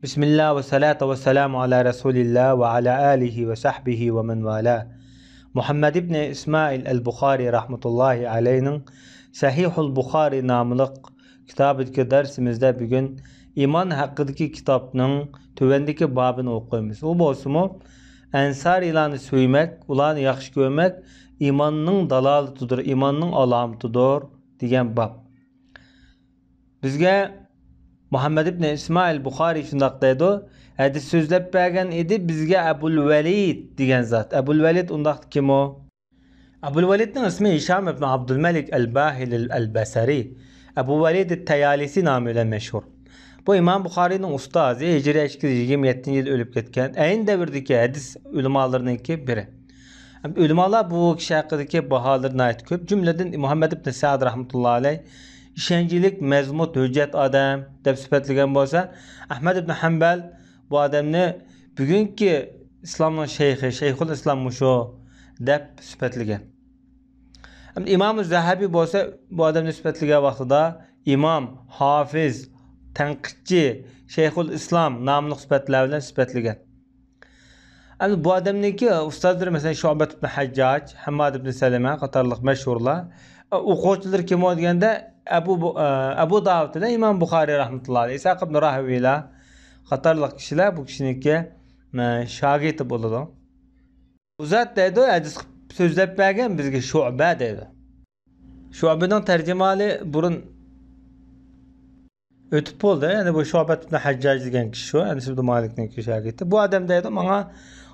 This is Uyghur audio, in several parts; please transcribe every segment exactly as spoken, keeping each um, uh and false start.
بىسمىللا ۋە سالاتۇ ۋە سالامۇ ئالا رەسۇلىللا ۋە ئالا ئالىھى ۋە سەھبىھى ۋە مەن ۋالا. مۇھەممەد ئىبنى ئىسمائىل ئەل بۇخارى رەھمەتۇللاھى ئەلەيھنىڭ سەھىھۇل بۇخارى ناملىق كىتابىدىكى دەرسىمىزدە بۈگۈن ئىمان ھەققىدىكى كىتابنىڭ تۆۋەندىكى بابىنى ئوقۇيمىز. ئۇ بولسىمۇ، ئەنسارىيلارنى سۆيمەك، ئۇلارنى ياخشى كۆرمەك ئىماننىڭ دالالىتىدۇر، ئىماننىڭ ئالامىتىدۇر، دېگەن باب. بىزگە مۇھەممەد ئىبنى ئىسمائىل بۇخارىي شۇنداق دەيدۇ، ھەدىس سۆزلەپ بەرگەن ئىدى بىزگە ئەبۇل ۋەلىد دېگەن زات. ئەبۇل ۋەلىد ئۇنداق كىم ئۇ؟ ئەبۇل ۋەلىدنىڭ ئىسمى ھىشام ئىبنى ئابدۇلمەلىك ئەل باھىلى ئەل بەسرى، ئەبۇ ۋەلىد تەيالىسى نامى بىلەن مەشھۇر. بۇ ئىمام بۇخارىينىڭ ئۇستازى، ھىجرىي ئىككى يۈز يىگىرمە يەتتىنچى يىل ئۆلۈپ كەتكەن، ئەينى دەۋردىكى ھەدىس ئۆلىمالىرىنىڭكى بىرى. ئۆلىمالار بۇ كىشى ھەققىدىكى باھالىرى ناھايىتى كۆپ. جۈملىدىن مۇھەممەد ئىبن سەئد رەھمەتۇللا ئەلەيھ ئىشەنچلىك، مەزمۇت، ھۆججەت ئادەم دەپ سۈپەتلىگەن بولسا، ئەھمەد ئىبن ھەمبەل بۇ ئادەمنى بۈگۈنكى ئىسلامنىڭ شەيخى، شەيخۇل ئىسلام مۇشۇ دەپ سۈپەتلىگەن. ئەمدى ئىمامۇ زەھەبى بولسا بۇ ئادەمنى سۈپەتلىگەن ۋاقتىدا ئىمام، ھافىز، تەنقىدچى، شەيخۇل ئىسلام ناملىق سۈپەتلەر بىلەن سۈپەتلىگەن. ئەمدى بۇ ئادەمنىڭكى ئۇستازلىرى، مەسىلەن، شۇبەت ئىبن ھەججاج، ھەمماد ئىبن سەلەمە قاتارلىق مەشھۇرلار. ئوقۇغۇچىلىرى كىم ئۇ دېگەندە، ئەبۇ بۇ-، ئەبۇ داۋۇد بىلەن ئىمام بۇخارىي رەھمەتۇللا ئەلەيھ، ئىسھاق ئىبن راھىۋەيلەر قاتارلىق كىشىلەر بۇ كىشىنىڭكى، ئە، شاگىرتى بولىدۇ. بۇ زات دەيدۇ، ھەدىس قىلىپ سۆزلەپ بەرگەن بىزگە شۇبە دەيدۇ. شۇبىنىڭ تەرجىمىھالى بۇرۇن ئۆتۈپ بولدى. يەنى بۇ شۇبەت ئىبن ھەججاج دېگەن كىشى شۇ، ئەنەس ئىبن مالىكنىڭ شاگىرتى. بۇ ئادەم دەيدۇ، ماڭا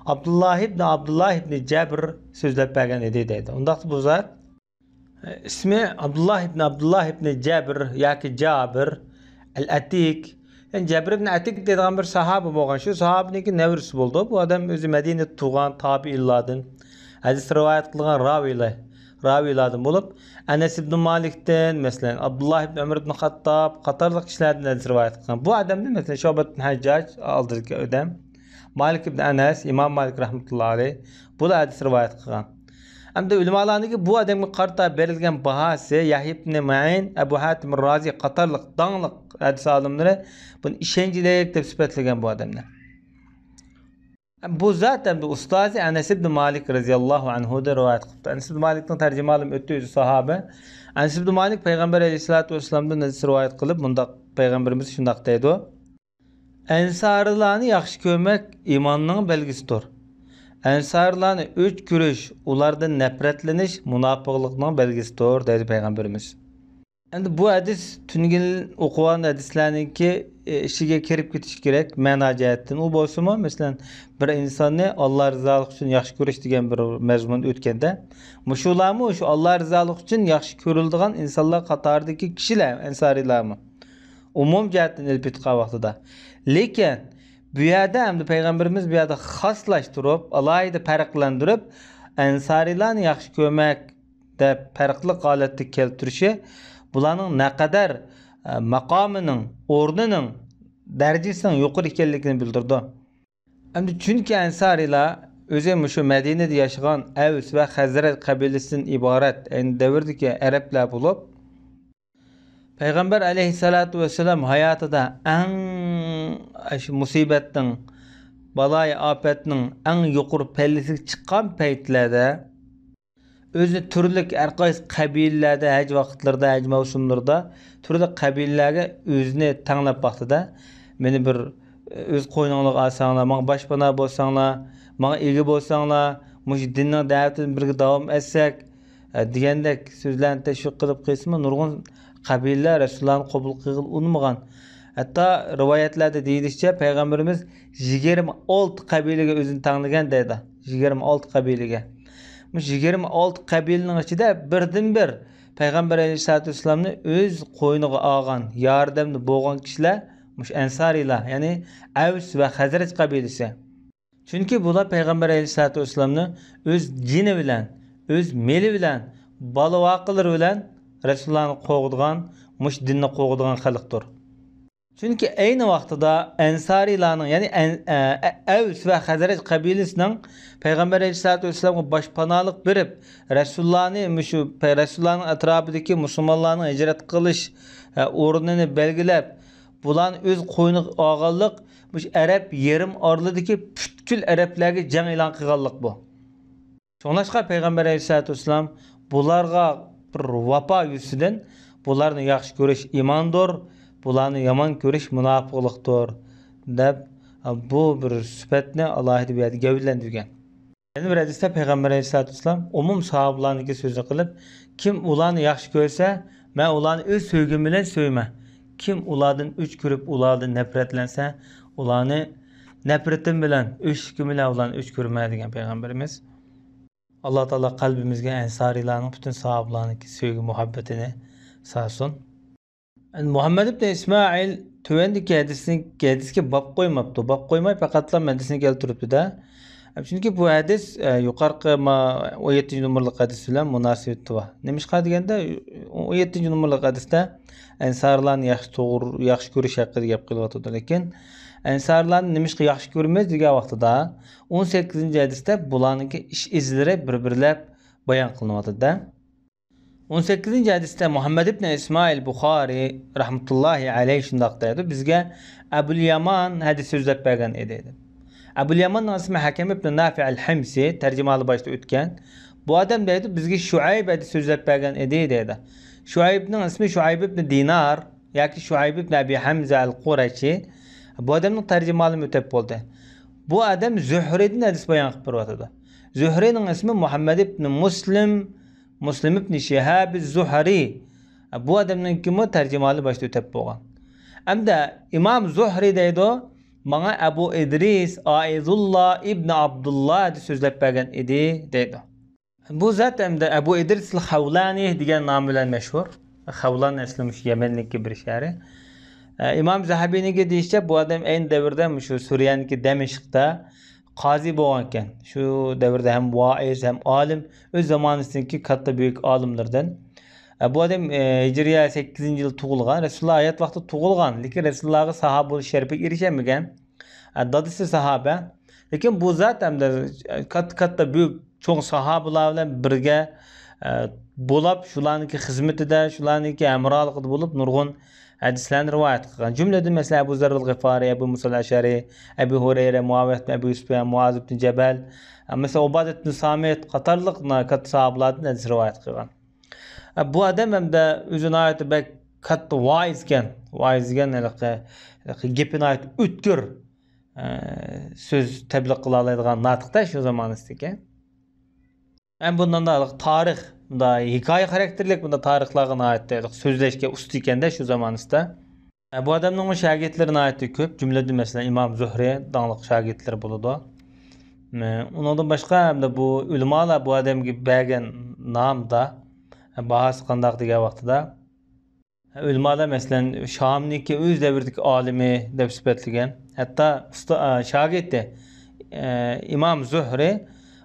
ئابدۇللاھ ئىبن، ئابدۇللاھ ئىبن جەبر سۆزلەپ بەرگەن ئىدى دەيدۇ. ئۇنداقتا بۇ زات ئىسمى ئابدۇللاھ ئىبن، ئابدۇللاھ ئىبن جەبر ياكى جابىر ئەل ئەتىك. يەنى جەبر ئىبن ئەتىك دەيدىغان بىر ساھابە بولغان. شۇ ساھابىنىڭكى نەۋرىسى بولىدۇ. بۇ ئادەم ئۆزى مەدىنىدە تۇغان تابىئىنلاردىن، ھەدىس رىۋايەت قىلغان راۋىيلار، راۋىيلاردىن بولۇپ، ئەنەس ئىبن مالىكتىن، مەسىلەن، ئابدۇللاھ ئىبن ئۆمەر ئىبن خاتتاب قاتارلىق كىشىلەردىن ھەدىس رىۋايەت قىلغان. بۇ ئادەمدىن، مەسىلەن، شۇبەت ئىبن ھەججاج ئالدىدىكى ئادەم، مالىك ئىبن ئەنەس، ئىمام مالىك رەھمەتۇللا ئەلەيھ، بۇلار ھەدىس رىۋايەت قىلغان. ئەمدى ئۆلىمالارنىڭكى بۇ ئادەمگە قارىتا بېرىلگەن باھاسى، يەھيا ئىبن مەئىن، ئەبۇ ھاتىم رازى قاتارلىق داڭلىق ھەدىس ئالىملىرى بۇنى ئىشەنچلىك دەپ سۈپەتلىگەن بۇ ئادەمنى. بۇ زات ئەمدى ئۇستازى ئەنەس ئىبن مالىك رەزىياللاھۇ ئەنھۇدىن رىۋايەت قىپتۇ. ئەنەس ئىبن مالىكنىڭ تەرجىمىھالىمۇ ئۆتتى، ئۆزى ساھابە. ئەنەس ئىبن مالىك پەيغەمبەر ئەلەيھىسسالاتۇ ۋەسسالامدىن ھەدىس رىۋايەت قىلىپ، مۇنداق پەيغەمبىرىمىز شۇنداق دەيدۇ. ئەنسارىلارنى ياخشى كۆرمەك ئىماننىڭ بەلگىسىدۇر. ئەنسارىلارنى ئۆچ كۆرۈش، ئۇلاردىن نەپرەتلىنىش مۇناپىقلىقنىڭ بەلگىسىدۇر، دەيدۇ پەيغەمبىرىمىز. ئەمدى بۇ ھەدىس تۈنۈگۈن ئوقۇغان ھەدىسلەرنىڭكى، ئى، ئىچىگە كىرىپ كېتىش كېرەك مەنا جەھەتتىن. ئۇ بولسىمۇ، مەسىلەن، بىر ئىنساننى ئاللا رىزالىقى ئۈچۈن ياخشى كۆرۈش دېگەن بىر مەزمۇن ئۆتكەندە، مۇشۇلارمۇ شۇ ئاللا رىزالىقى ئۈچۈن ياخشى كۆرۈلىدىغان ئىنسانلار قاتارىدىكى كىشىلەر، ئەنسارىيلارمۇ. ئومۇم جەھەتتىن ئېلىپ ئېيتقان ۋاقتىدا. لېكىن بۇ يەردە ئەمدى پەيغەمبىرىمىز بۇ يەردە خاسلاشتۇرۇپ، ئالاھىدە پەرقلەندۈرۈپ، ئەنسارىيلارنى ياخشى كۆرمەك دەپ پەرقلىق ھالەتتە كەلتۈرۈشى بۇلارنىڭ نەقەدەر، ئە، ماقامىنىڭ، ئورنىنىڭ، دەرىجىسىنىڭ يۇقىرى ئىكەنلىكىنى بىلدۈرىدۇ. ئەمدى چۈنكى ئەنسارىيلار ئۆزى مۇشۇ مەدىنىدە ياشىغان ئەۋس ۋە خەزرەج قەبىلىسىدىن ئىبارەت ئەينى دەۋردىكى ئەرەبلەر بولۇپ، پەيغەمبەر ئەلەيھىسسالاتۇ ۋەسسالام ھاياتىدا ئەڭ، ئاشۇ مۇسىبەتنىڭ، بالايىئاپەتنىڭ ئەڭ يۇقىرى پەللىسىگە چىققان پەيتلەردە، ئۆزىنى تۈرلۈك ھەر قايسى قەبىلىلەردە ھەج ۋاقىتلىرىدا، ھەج مەۋسۇملىرىدا تۈرلۈك قەبىلىلەرگە ئۆزىنى تەڭلەپ باقتىدا، مېنى بىر، ئۆز قوينۇڭلارغا ئالساڭلار، ماڭا باشپاناھ بولساڭلار، ماڭا ئىگە بولساڭلار، مۇشۇ دىننىڭ دەۋىتىنى بىرگە داۋام ئەتسەك، ئە، دېگەندەك سۆزلەرنى تەشۋىق قىلىپ قىلسىمۇ، نۇرغۇن قەبىلىلەر رەسۇلۇللانى قوبۇل قىلغىلى ئۇنىمىغان. ھەتتا رىۋايەتلەردە دېيىلىشىچە، پەيغەمبىرىمىز يىگىرمە ئالتە قەبىلىگە ئۆزىنى تەڭلىگەن دەيدۇ. يىگىرمە ئالتە قەبىلىگە. مۇشۇ يىگىرمە ئالتە قەبىلىنىڭ ئىچىدە بىردىنبىر پەيغەمبەر ئەلەيھىسسالاتۇ ۋەسسالامنى ئۆز قوينىغا ئالغان، ياردەمدە بولغان كىشىلەر مۇشۇ ئەنسارىيلار، يەنى ئەۋس ۋە خەزرەج قەبىلىسى. چۈنكى بۇلار پەيغەمبەر ئەلەيھىسسالاتۇ ۋەسسالامنى ئۆز جېنى بىلەن، ئۆز مېلى بىلەن، بالا-ۋاقىلىرى بىلەن رەسۇلۇللانى قوغدىغان، مۇشۇ دىننى قوغدىغان خەلقتۇر. چۈنكى ئەينى ۋاقتىدا ئەنسارىيلارنىڭ، يەنى ئەن-، ئە-، ئە-، ئەۋس ۋە خەزرەج قەبىلىسىنىڭ پەيغەمبەر ئەلەيھىسسالاتۇ ۋەسسالامغا باشپاناھلىق بېرىپ، رەسۇلۇللانى مۇشۇ پەي-، رەسۇلۇللانىڭ ئەتراپىدىكى مۇسۇلمانلارنىڭ ھىجرەت قىلىش، ئە، ئورنىنى بەلگىلەپ، بۇلارنى ئۆز قوينىغا ئالغانلىق، مۇشۇ ئەرەب يېرىم ئارىلىدىكى پۈتكۈل ئەرەبلەرگە جەڭ ئېلان قىلغانلىق بۇ. شۇڭلاشقا پەيغەمبەر ئەلەيھىسسالاتۇ ۋەسسالام بۇلارغا بىر ۋاپا يۈزىسىدىن، بۇلارنى ياخشى كۆرۈش ئىماندۇر، بۇلارنى يامان كۆرۈش مۇناپىقلىقتۇر، دەپ، بۇ بىر سۈپەتنى ئالاھىدە بۇ يەردە گەۋدىلەندۈرگەن. يەنە بىر ھەدىستە پەيغەمبەر ئەلەيھىسسالاتۇ ۋەسسالام ئومۇم ساھابىلارنىڭكى سۆزىنى قىلىپ، كىم ئۇلارنى ياخشى كۆرسە، مەن ئۇلارنى ئۆز سۆيگۈم بىلەن سۆيىمەن. كىم ئۇلاردىن ئۆچ كۆرۈپ، ئۇلاردىن نەپرەتلەنسە، ئۇلارنى نەپرىتىم بىلەن، ئۆچلۈكۈم بىلەن ئۇلارنى ئۆچ كۆرىمەن، دېگەن پەيغەمبىرىمىز. ئاللا تائالا قەلبىمىزگە ئەنسارىيلارنىڭ، پۈتۈن ساھابىلارنىڭكى سۆيگۈ مۇھەببىتىنى سالسۇن. مۇھەممەد ئىبن ئىسمائىل تۆۋەندىكى ھەدىسنى، ھەدىسكە باب قويماپتۇ. باب قويماي، پەقەتلا ھەدىسنى كەلتۈرۈپتۇ-دە. چۈنكى بۇ ھەدىس، ئە، يۇقىرىقى ما-، ئون يەتتىنچى نومۇرلۇق ھەدىس بىلەن مۇناسىۋىتى بار. نېمىشقا دېگەندە، ئون يەتتىنچى نومۇرلۇق ھەدىستە ئەنسارلارنى ياخشى، توغرا، ياخشى كۆرۈش ھەققىدە گەپ قىلىۋاتىدۇ. لېكىن ئەنسارلارنى نېمىشقا ياخشى كۆرىمىز دېگەن ۋاقتىدا، ئون سەككىزىنچى ھەدىستە بۇلارنىڭكى ئىش ئىزلىرى بىر-بىرلەپ بايان قىلىنىۋاتىدۇ-دە. ئون سەككىزىنچى ھەدىستە مۇھەممەد ئىبن ئىسمائىل بۇخارىي رەھمەتۇللاھى ئەلەيھ شۇنداق دەيدۇ، بىزگە ئەبۇل يامان ھەدىس سۆزلەپ بەرگەن ئىدى، دەيدۇ. ئەبۇل ياماننىڭ ئىسمى ھەكەم ئىبن نافىئ ئەل ھىمسى، تەرجىمىھالى باشتا ئۆتكەن. بۇ ئادەم دەيدۇ، بىزگە شۇئەيب ھەدىس سۆزلەپ بەرگەن ئىدى، دەيدۇ. شۇئەيبنىڭ ئىسمى شۇئەيب ئىبن دىنار ياكى شۇئەيب ئىبن ئەبى ھەمزە ئەل قۇرەشى. بۇ ئادەمنىڭ تەرجىمىھالىمۇ ئۆتەپ بولدى. بۇ ئادەم زۆھرىدىن ھەدىس بايان قىلىپ بېرىۋاتىدۇ. زۆھرىنىڭ ئىسمى مۇھەممەد ئىبن مۇسلىم، مۇسلىم ئىبن شىھاب زۇھرى. بۇ ئادەمنىڭكىمۇ تەرجىمىھالى باشتا ئۆتەپ بولغان. ئەمدى ئىمام زۇھرى دەيدۇ، ماڭا ئەبۇ ئىدرىس ئائىزۇللا ئىبن ئابدۇللا ھەدىس سۆزلەپ بەرگەن ئىدى، دەيدۇ. بۇ زات ئەمدى ئەبۇ ئىدرىسىل خەۋلانى دېگەن نام بىلەن مەشھۇر. خەۋلان ئەسلى مۇشۇ يەمەننىڭكى بىر شەھىرى. ئە، ئىمام زەھەبىنىڭكى دېيىشىچە، بۇ ئادەم ئەينى دەۋردە مۇشۇ سۈرىيەنىڭكى دەمىشقتا قازى بولغانىكەن. شۇ دەۋردە ھەم ۋائىز، ھەم ئالىم، ئۆز زامانىسىدىكى كاتتا بۈيۈك ئالىملىرىدىن. ئە، بۇ ئادەم، ئە، ھىجرىيە سەككىزىنچى يىل تۇغۇلغان. رەسۇلۇللا ھايات ۋاقتىدا تۇغۇلغان، لېكىن رەسۇلۇللاغا ساھابە بولۇش شەرىپىگە ئېرىشەلمىگەن. ئە، دادىسى ساھابە. لېكىن بۇ زات ئەمدى، ئە، كاتتا-كاتتا بۈيۈك چوڭ ساھابىلار بىلەن بىرگە، ئە، بولاپ، شۇلارنىڭكى خىزمىتىدە، شۇلارنىڭكى ھەمراھلىقىدا بولۇپ، نۇرغۇن ھەدىسلەرنى رىۋايەت قىلغان. جۈملىدىن، مەسىلەن، ئەبۇ زەررىل غىفارى، ئەبۇ مۇسا ئەشئەرى، ئەبۇ ھۇرەيرە، مۇئاۋىيە ئىبن ئەبۇ سۇفيان، مۇئاز ئىبن جەبەل، ئە، مەسىلەن، ئۇبادە ئىبن سامىت قاتارلىق كاتتا ساھابىلاردىن ھەدىس رىۋايەت قىلغان. ئە، بۇ ئادەم ھەمدە ئۆزى ناھايىتى بەك كاتتا ۋائىزكەن. ۋائىزكەن، ھېلىقى، ھېلىقى گېپى ناھايىتى ئۆتكۈر، ئە، سۆز تەبلىغ قىلالايدىغان ناتىقتا شۇ زامانىسىدىكى. ھەم بۇنداق ھېلىقى تارىخ، بۇنداق ھېكايە خاراكتېرلىك بۇنداق تارىخلارغا ناھايىتى ھېلىقى سۆزلەشكە ئۇستا ئىكەندە شۇ زامانىسىدا. ئە، بۇ ئادەمنىڭمۇ شاگىرتلىرى ناھايىتى كۆپ. جۈملىدىن، مەسىلەن، ئىمام زۆھرى داڭلىق شاگىرتلىرى بولىدۇ. ئە، ئۇنىڭدىن باشقا ھەمدە بۇ ئۆلىمالار بۇ ئادەمگە بەرگەن نامدا، ئە، باھاسى قانداق دېگەن ۋاقتىدا، ئۆلىمالار، مەسىلەن، شامنىڭكى ئۆز دەۋرىدىكى ئالىمى دەپ سۈپەتلىگەن. ھەتتا ئۇستا-، ئە، شاگىرتى، ئە، ئىمام زۆھرى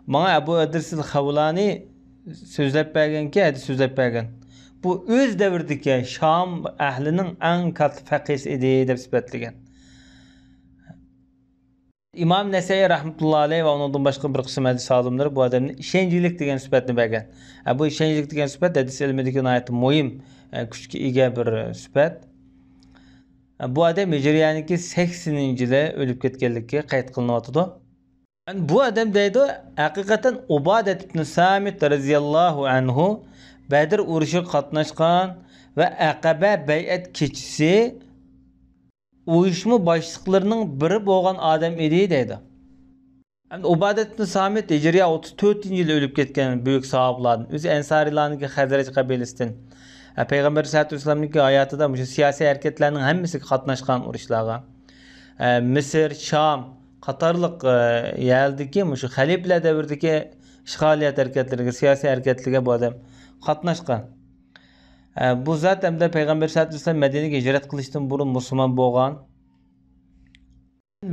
ماڭا ئەبۇ ئىدرىسىل خەۋلانى سۆزلەپ بەرگەنكى، ھەدىس سۆزلەپ بەرگەن. بۇ ئۆز دەۋرىدىكى شام ئەھلىنىڭ ئەڭ كاتتا پەقىھسى ئىدى، دەپ سۈپەتلىگەن. ئىمام نەسەئىي رەھمەتۇللا ئەلەيھ ۋە ئۇنىڭدىن باشقا بىر قىسىم ھەدىس ئالىملىرى بۇ ئادەمنى ئىشەنچلىك دېگەن سۈپەتنى بەرگەن. ھە، بۇ ئىشەنچلىك دېگەن سۈپەت ھەدىس ئىلمىدىكى ناھايىتى مۇھىم، ئە، كۈچكە ئىگە بىر، ئە، سۈپەت. ھە، بۇ ئادەم ھىجرىيەنىڭكى سەكسىنىنچى يىلى ئۆلۈپ كەتكەنلىكى قەيت قىلىنىۋاتىدۇ. بۇ ئادەم دەيدۇ، ھەقىقەتەن ئۇبادەت ئىبن سامىت رەزىياللاھۇ ئەنھۇ بەدر ئۇرۇشىغا قاتناشقان ۋە ئەقەبە بەيئەت كېچىسى ئۇيۇشما باشلىقلىرىنىڭ بىرى بولغان ئادەم ئىدى، دەيدۇ. ئەمدى ئۇبادەت ئىبن سامىت ھىجرىيە ئوتتۇز تۆتىنچى يىلى ئۆلۈپ كەتكەن بۈيۈك ساھابىلەردىن. ئۆزى ئەنسارىيلارنىڭكى خەزرەج قەبىلىسىدىن. ھە، پەيغەمبەر سەللەللاھۇ ئەلەيھى ۋەسەللەمنىڭكى ھاياتىدا مۇشۇ سىياسىي ھەرىكەتلەرنىڭ ھەممىسىگە قاتناشقان ئۇرۇشلارغا. ھە، مىسىر، شام قاتارلىق، ھە، يەردىكى مۇشۇ خەلىپىلەر دەۋرىدىكى ئىشغالىيەت ھەرىكەتلىرىگە، سىياسىي ھەرىكەتلىرىگە بۇ ئادەم قاتناشقان. ھە، بۇ زات ھەمدە پەيغەمبەر سەللەللاھۇ ئەلەيھى ۋەسەللەم مەدىنىگە ھىجرەت قىلىشتىن بۇرۇن مۇسۇلمان بولغان.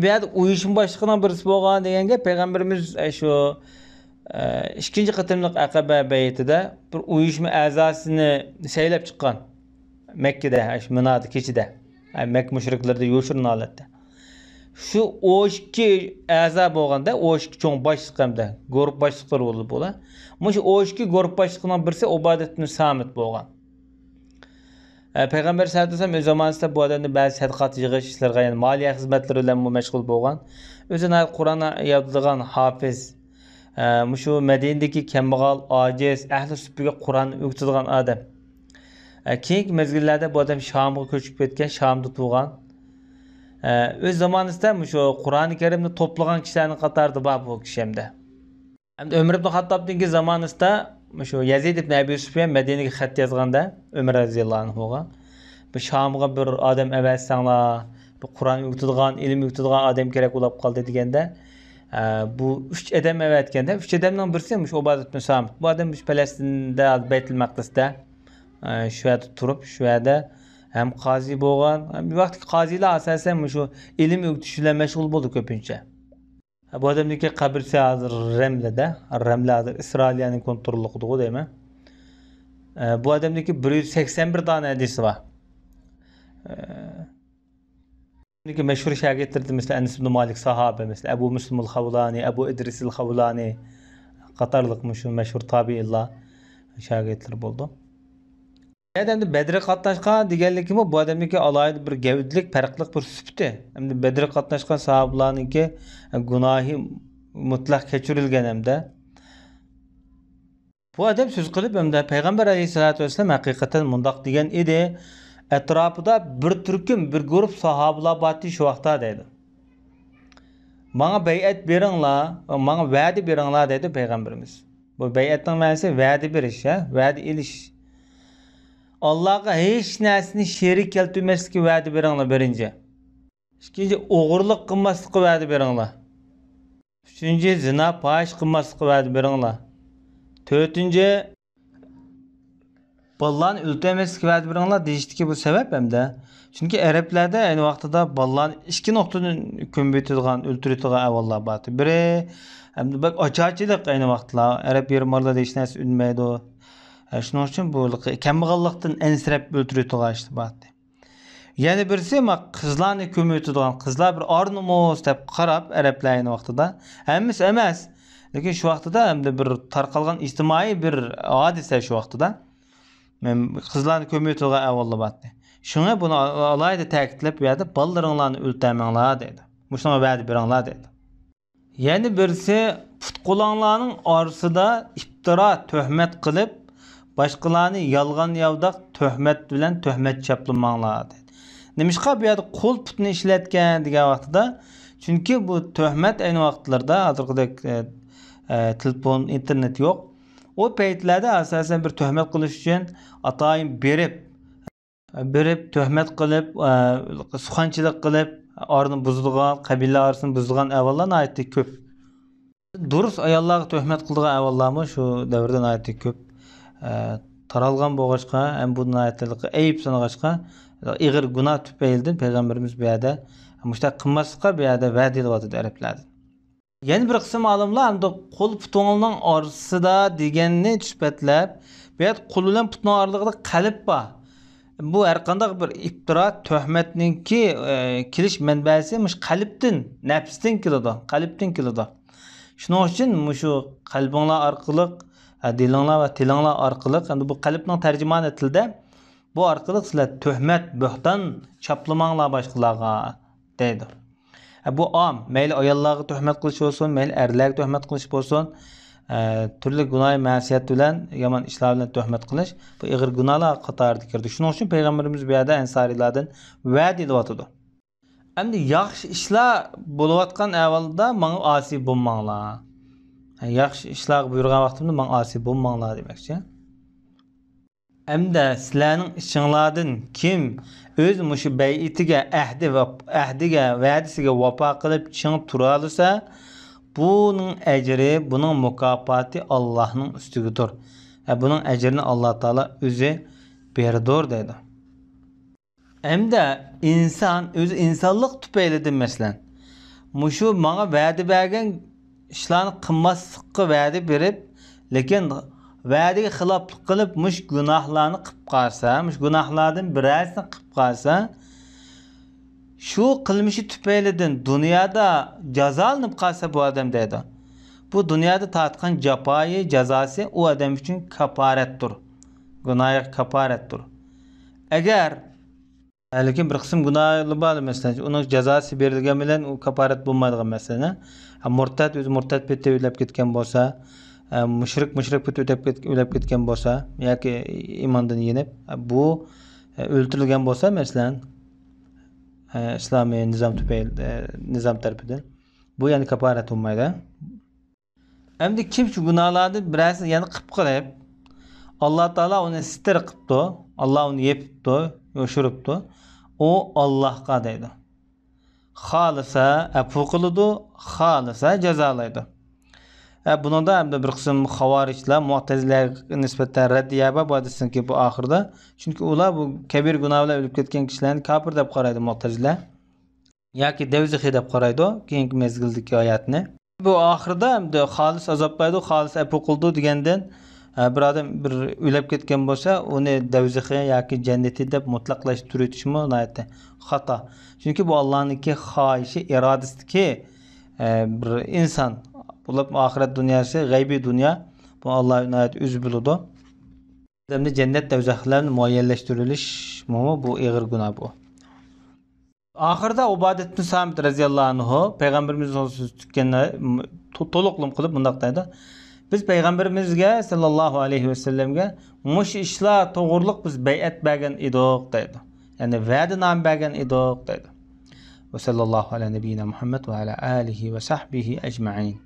بۇ يەردە ئۇيۇشما باشلىقىنىڭ بىرسى بولغان دېگەن گەپ، پەيغەمبىرىمىز، ئە، شۇ، ئە، ئىككىنچى قېتىملىق ئەقەبە بەيئىتىدە بىر ئۇيۇشما ئەزاسىنى سەيلەپ چىققان. مەككىدە، ئە، شۇ مىنادا كېچىدە. ئە، مەككە مۇشرىكلىرىدا يوشۇرۇن ھالەتتە. شۇ ئون ئىككى ئەزا بولغاندا، ئون ئىككى چوڭ باشلىق ھەمدە گۇرۇپ باشلىقلىرى بولىدۇ بۇلار. مۇشۇ ئون ئىككى گۇرۇپ باشلىقىنىڭ بىرسى ئۇبادەت ئىبن سامىت بولغان. ئە، پەيغەمبەر سەللەللاھۇ ئەلەيھى ۋەسەللەم ئۆز زامانىسىدا بۇ ئادەمنى بەزى سەدىقات يىغىش ئىشلىرىغا، يەنى مالىيە خىزمەتلىرى بىلەنمۇ مەشغۇل بولغان. ئۆزى ناھايىتى قۇرئان يادلىغان ھاپىز. ئە، مۇشۇ مەدىنىدىكى كەمبەغەل، ئاجىز، ئەھلى سۈپىگە قۇرئان ئۆگىتىدىغان ئادەم. ئە، كېيىنكى مەزگىللەردە بۇ ئادەم شامغا كۆچۈپ كەتكەن، شامدا تۇغان. ئە، ئۆز زامانىسىدا مۇشۇ قۇرئانى كەرىمنى توپلىغان كىشىلەرنىڭ قاتارىدا بار بۇ كىشى ھەمدە. ھەمدە ئۆمەر ئىبن خاتتابنىڭكى زامانىسىدا مۇشۇ يەزىد ئىبن ئەبى سۇفيان مەدىنىگە خەت يازغاندا، ئۆمەر رەزىياللاھۇ ئەنھۇغا، بىر شامغا بىر ئادەم ئەۋەتسەڭلار، بىر قۇرئان ئۆگىتىدىغان، ئىلىم ئۆگىتىدىغان ئادەم كېرەك بولاپ قالدى دېگەندە، ئە، بۇ ئۈچ ئادەم ئەۋەتكەندە، ئۈچ ئادەمنىڭ بىرسى مۇشۇ ئۇبادەت بىن سامىت. بۇ ئادەم مۇشۇ پەلەستىندە، بەيتۇل مەقدىستە، ئە، شۇ يەردە تۇرۇپ، شۇ يەردە ھەم قازى بولغان، ھەم بۇ ۋاقىتتىكى قازىلار ئاساسەن مۇشۇ ئىلىم ئۆگىتىش بىلەن مەشغۇل بولدى كۆپىنچە. بۇ ئادەمنىڭكى قەبرىسى ھازىر رەملىدە. رەملە ھازىر ئىسرائىلىيەنىڭ كونتروللۇقىدىغۇ دەيمەن. ئە، بۇ ئادەمنىڭكى بىر يۈز سەكسەن بىر دانە ھەدىسى بار. ئە، بۇنىڭكى مەشھۇر شاگىرتلىرىدىن مەسىلەن، ئەنەس ئىبن مالىك ساھابە، مەسىلەن، ئەبۇ مۇسلىمۇل خەۋلانى، ئەبۇ ئىدرىسىل خەۋلانى قاتارلىق مۇشۇ مەشھۇر تابىئىنلار شاگىرتلىرى بولىدۇ. يەنە ئەمدى بەدرگە قاتناشقان دېگەنلىكىمۇ بۇ ئادەمنىڭكى ئالاھىدە بىر گەۋدىلىك، پەرقلىق بىر سۈپىتى. ئەمدى بەدرگە قاتناشقان ساھابىلارنىڭكى گۇناھى مۇتلەق كەچۈرۈلگەن ھەمدە. بۇ ئادەم سۆز قىلىپ ھەمدە پەيغەمبەر ئەلەيھىسسالاتۇ ۋەسسالام ھەقىقەتەن مۇنداق دېگەن ئىدى، ئەتراپىدا بىر تۈركۈم، بىر گۇرۇپ ساھابىلار بارتى شۇ ۋاقىتتا دەيدۇ. ماڭا بەيئەت بېرىڭلار، ماڭا ۋەدە بېرىڭلار دەيدۇ پەيغەمبىرىمىز. بۇ بەيئەتنىڭ مەنىسى ۋەدە بېرىش، ھە؟ ۋەدە ئېلىش. ئاللاغا ھېچ نەرسىنى شېرىك كەلتۈرمەسلىككە ۋەدە بېرىڭلار، بىرىنچى. ئىككىنچى، ئوغرىلىق قىلماسلىققا ۋەدە بېرىڭلار. ئۈچىنچى، زىنا، پاھىشە قىلماسلىققا ۋەدە بېرىڭلار. تۆتىنچى، بالىلارنى ئۆلتۈرمەسلىككە ۋەدە بېرىڭلار دېيىشتىكى بۇ سەۋەب ھەمدە. چۈنكى ئەرەبلەردە ئەينى ۋاقتىدا بالىلارنى ئىككى نۇقتىدىن كۆمۈۋېتىدىغان، ئۆلتۈرۈۋېتىدىغان ئەھۋاللار بارتى. بىرى، ھەمدە بەك ئاچارچىلىق ئەينى ۋاقىتلار. ئەرەب يېرىم ئارىلىدا ھېچ نەرسە ئۈنمەيدۇ. ئە، شۇنىڭ ئۈچۈن بۇ كەمبەغاللىقتىن ئەنسىرەپ ئۆلتۈرۈۋېتىدىغان ئىشلار بارتى. يەنە بىرسى، ما، قىزلارنى كۆمۈۋېتىدىغان، قىزلار بىر ئار نومۇس دەپ قاراپ، ئەرەبلەر ئەينى ۋاقتىدا، ھەممىسى ئەمەس، لېكىن شۇ ۋاقتىدا ھەمدە بىر تارقالغان ئىجتىمائىي بىر ھادىسە شۇ ۋاقتىدا. مەن قىزلارنى كۆمۈۋېتىدىغان ئەھۋاللار بارتى. شۇڭا بۇنى ئالاھىدە تەكىتلەپ، بۇ يەردە بالىلىرىڭلارنى ئۆلتۈرمەڭلار دەيدۇ. مۇشۇنىڭغا ۋەدە بېرىڭلار دەيدۇ. يەنە بىرسى، پۇت-قولۇڭلارنىڭ ئارىسىدا ئىپتىرا، تۆھمەت قىلىپ، باشقىلارنى يالغان-ياۋىداق تۆھمەت بىلەن تۆھمەت چاپلىماڭلار، دەيدۇ. نېمىشقا بۇ يەردە قول-پۇتنى ئىشلەتكەن دېگەن ۋاقتىدا؟ چۈنكى بۇ تۆھمەت ئەينى ۋاقىتلىرىدا ھازىرقىدەك، ئە، ئە، تېلېفون، ئىنتېرنېت يوق. ئۇ پەيتلەردە ئاساسەن بىر تۆھمەت قىلىش ئۈچۈن ئاتايىن بېرىپ، بېرىپ تۆھمەت قىلىپ، ئە، سۇخەنچىلىك قىلىپ، ئارىنى بۇزىدىغان، قەبىلە ئارىسىنى بۇزىدىغان ئەھۋاللار ناھايىتى كۆپ. دۇرۇس ئاياللارغا تۆھمەت قىلىدىغان ئەھۋاللارمۇ شۇ دەۋردە ناھايىتى كۆپ، ئە، تارالغان بولغاچقا، ھەم بۇ ناھايىتى ئەيىب سانىغاچقا، ئېغىر گۇناھ تۈپەيلىدىن پەيغەمبىرىمىز بۇ يەردە مۇشۇنداق قىلماسلىققا بۇ يەردە ۋەدە ئېلىۋاتىدۇ ئەرەبلەردىن. يەنە بىر قىسىم ئالىملار ئەمدى قول پۇتۇڭنىڭ ئارىسىدا دېگەننى سۈپەتلەپ، بۇ يەردە قول بىلەن پۇتنىڭ ئارىلىقىدا قەلب بار. بۇ ھەرقانداق بىر ئىپتىرا، تۆھمەتنىڭكى، ئە، كېلىش مەنبەسى مۇشۇ قەلبتىن، نەپستىن كېلىدۇ، قەلبتىن كېلىدۇ. شۇنىڭ ئۈچۈن مۇشۇ قەلبىڭلار ئارقىلىق، ئە، دىلىڭلار ۋە تىلىڭلار ئارقىلىق، ئەمدى بۇ قەلبنىڭ تەرجىمانى تىلدا، بۇ ئارقىلىق سىلەر تۆھمەت، بۆھتان چاپلىماڭلار باشقىلارغا، دەيدۇ. ئە، بۇ ئام، مەيلى ئاياللارغا تۆھمەت قىلىش بولسۇن، مەيلى ئەرلەرگە تۆھمەت قىلىش بولسۇن، ئە، تۈرلۈك گۇناھى مەسىيەت بىلەن، يامان ئىشلار بىلەن تۆھمەت قىلىش، بۇ ئېغىر گۇناھلار قاتارىدا كىرىدۇ. شۇنىڭ ئۈچۈن پەيغەمبىرىمىز بۇ يەردە ئەنسارىيلاردىن ۋەدە ئېلىۋاتىدۇ. ئەمدى ياخشى ئىشلار بولۇۋاتقان ئەھۋالدا ماڭا ئاسىي بولماڭلار. ياخشى ئىشلارغا بۇيرۇغان ۋاقتىمدا ماڭا ئاسىي بولماڭلار دېمەكچى. ئەمدى سىلەرنىڭ ئىچىڭلاردىن كىم ئۆز مۇشۇ بەيئىتىگە، ئەھدى ۋە، ئەھدىگە، ۋەدىسىگە ۋاپا قىلىپ چىڭ تۇرالىسا، بۇنىڭ ئەجرى، بۇنىڭ مۇكاپاتى ئاللاھنىڭ ئۈستىگىدۇر. ھە، بۇنىڭ ئەجرىنى ئاللا تائالا ئۆزى بېرىدۇ، دەيدۇ. ئەمدى ئىنسان ئۆزى ئىنسانلىق تۈپەيلىدىن، مەسىلەن، مۇشۇ ماڭا ۋەدە بەرگەن ئىشلارنى قىلماسلىققا ۋەدە بېرىپ، لېكىن ۋەدىگە خىلاپلىق قىلىپ، مۇشۇ گۇناھلارنى قىلىپ قالسا، مۇشۇ گۇناھلاردىن بىرەرسىنى قىلىپ قالسا، شۇ قىلمىشى تۈپەيلىدىن دۇنيادا جازالىنىپ قالسا بۇ ئادەم، دەيدۇ، بۇ دۇنيادا تارتقان جاپايى، جازاسى ئۇ ئادەم ئۈچۈن كاپارەتتۇر، گۇناھىغا كاپارەتتۇر. ئەگەر، لېكىن بىر قىسىم گۇناھلار بار، مەسىلەن، ئۇنىڭ جازاسى بېرىلگەن بىلەن ئۇ كاپارەت بولمايدىغان مەسىلە. ھە، مۇرتەت، ئۆزى مۇرتەت پېتى ئۆلۈپ كەتكەن بولسا، ھە، مۇشرىك، مۇشرىك پېتى ئۆلۈپ كەت-، ئۆلۈپ كەتكەن بولسا ياكى ئىماندىن يېنىپ، ھە، بۇ، ھە، ئۆلتۈرۈلگەن بولسا، مەسىلەن، ھە، ئىسلامىي نىزام تۈپەيلى، ھە، نىزام تەرىپىدىن، بۇ يەنە كاپارەت بولمايدۇ. ئەمدى كىم شۇ گۇناھلاردىن بىرەرسىنى يەنە قىپ قېلىپ، ئاللا تائالا ئۇنى ستىر قىپتۇ، ئاللا ئۇنى يېپىپتۇ، يوشۇرۇپتۇ، ئۇ ئاللاھقا دەيدۇ. خالىسا ئەپۇ قىلىدۇ، خالىسا جازالايدۇ. ھە، بۇنىڭدا ئەمدى بىر قىسىم خاۋارىجلار، مۇئتەزىلەگە نىسبەتەن رەددىيە بار، بۇ ھەدىستىن كېيىن بۇ ئاخىردا. چۈنكى ئۇلار بۇ كەبىرە گۇناھ بىلەن ئۆلۈپ كەتكەن كىشىلەرنى كاپىر دەپ قارايدۇ مۇئتەزىلە. ياكى دەۋزىخى دەپ قارايدۇ، كېيىنكى مەزگىلدىكى ھاياتنى. بۇ ئاخىرىدا ئەمدى خالىس ئازابلايدۇ، خالىس ئەپۇ قىلىدۇ دېگەندىن، ھە، بىر ئادەم بىر ئۆلۈپ كەتكەن بولسا، ئۇنى دەۋزىخى ياكى جەننىتى دەپ مۇتلەقلاشتۇرۇۋېتىشمۇ ناھايىتى خاتا. چۈنكى بۇ ئاللانىڭكى خاھىشى، ئىرادىسىدىكى، ھە، بىر ئىنسان، بولۇپ ئاخىرەت دۇنياسى، غەيبىي دۇنيا، بۇ ئاللا ناھايىتى ئۆزى بىلىدۇ. ئادەمنى جەننەت، دەۋزەخلەرنى مۇئەييەنلەشتۈرۈۋېلىشمۇ بۇ ئېغىر گۇناھ بۇ. ئاخىرىدا ئۇبادەت ئىبن سامىت رەزىياللاھۇ ئەنھۇ پەيغەمبىرىمىز سۆزىنى تۈگەتكەندە، تو-، تولۇقلىما قىلىپ مۇنداق دەيدۇ: بىز پەيغەمبىرىمىزگە ساللاللاھۇ ئەلەيھى ۋەسەللەمگە مۇشۇ ئىشلار توغرۇلۇق بىز بەيئەت بەرگەن ئىدۇق دەيدۇ. يەنى ۋەدىنامە بەرگەن ئىدۇق دەيدۇ. ۋە ساللاللاھۇ ئەلە نەبىييىنا مۇھەممەد ۋە ئەلە ئالىھى ۋە سەھبىھى ئەجمەئىن.